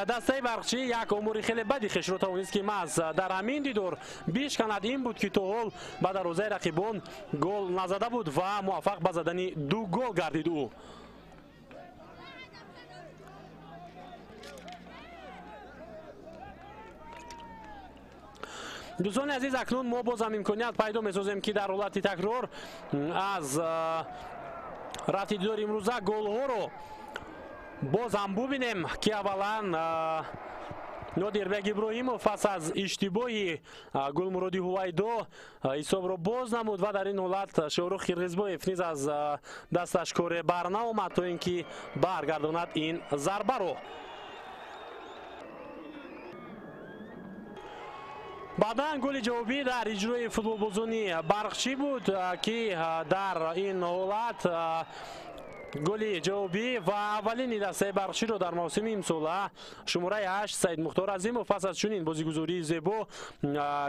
Дастаи Барқчӣ як омори хеле бади хешро тавонист, ки маҳз дар ҳамин дидор бишканад. Ин буд, ки то ҳол ба дарвозаи рақибон гол назада буд ва муваффақ ба задани 2 гол гардид ӯ. Дӯстони азиз, акнун мо бозам имконият пайдо месозем, ки дар ҳолати такрор аз рафти дидори имрӯза голҳоро бозам бубинем, ки аввалан Нодирбек Иброҳимов пас аз иштибоҳи Гулмуроди Ҳувайдо ҳисобро боз намуд ва дар ин ҳолат Шоҳрух Қирғизбоев низ аз дасташ коре бар наомад, то ин ки баргардонад ин зарбаро. Баъдан голи ҷавобӣ дар иҷрои футболбозони Барқчӣ буд, ки дар ин ҳолат голи ҷавобӣ ва аввалини дастаи Барқчиро дар мавсими имсола шумораи 8 Саидмухтор Азимов пас аз чунин бозигузории зебо,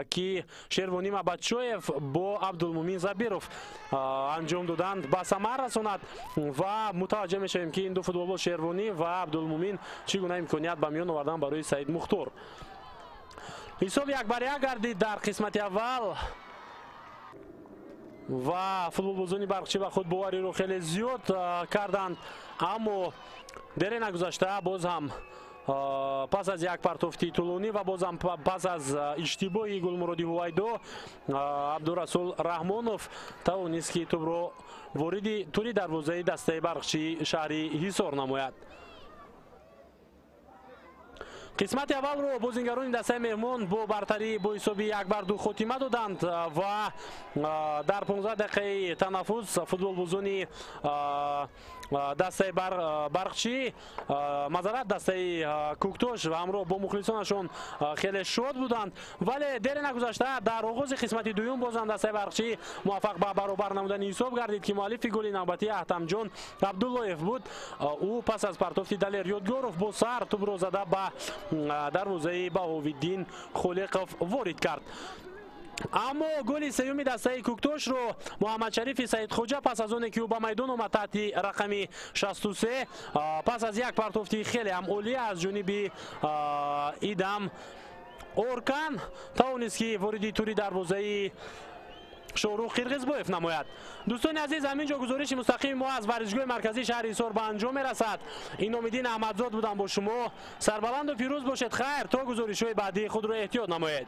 ки Шервонӣ Мабадшоев бо Абдулмумин Забиров анҷом доданд, ба самар расонад ва мутаваҷҷеҳ мешавем, ки ин ду футболбоз Шервонӣ ва Абдулмумин чӣ гуна имконият ба миён овардан барои Саидмухтор. Ҳисоб 1-1 гардид дар қисмати аввал ва футболбозони Барқчӣ ба худ бовариро хеле зиёд карданд, аммо дере нагузашта боз ҳам пас аз як партофти тӯлонӣ ва боз ҳам пас аз иштибоҳи Гулмуроди Ҳувайдо Абдурасул Раҳмонов тавонист, ки тӯбро вориди тури дарвозаи дастаи Барқчии шаҳри Ҳисор намояд. Қисмати аввалро бозингарони дастаи меҳмон бо бартарӣ бо ҳисоби 1-2 хотима доданд ва дар 15 дақиқаи танаффус футболбозони дастаи Барқчӣ, мазарат дастаи Кӯктош ва ҳамроҳ бо мухлисонашон хеле шод буданд, вале дере нагузашта дар оғози қисмати дуюм бозам дастаи Барқчӣ муваффақ ба баробар намудани ҳисоб гардид, ки муаллифи голи навбатӣ Аҳтамҷон Абдуллоев буд. Ӯ пас аз партофти Далер Ёдгоров бо сар тӯбро зада ба дарвозаи Баҳовиддин Холиқов ворид кард. Аммо голи сеюми дастаи Кӯктошро Муҳаммадшарифи Саидхоҷа пас аз оне ки ӯ ба майдон омад таҳти рақами 63 пас аз як партофти хеле ҳам олӣ аз ҷониби Идам Оркан тавонист, ки вориди тури дарвозаи Шоҳрух Қирғизбоев намояд. Дӯстони азиз, ҳамин ҷо гузориши мустақими мо аз варзишгоҳи марказии шаҳри Ҳисор ба анҷом мерасад. Иномиддин Аҳмадзод будам бо шумо. Сарбаланду пирӯз бошед. Хайр, то гузоришҳои баъдии худро эҳтиёт намоед.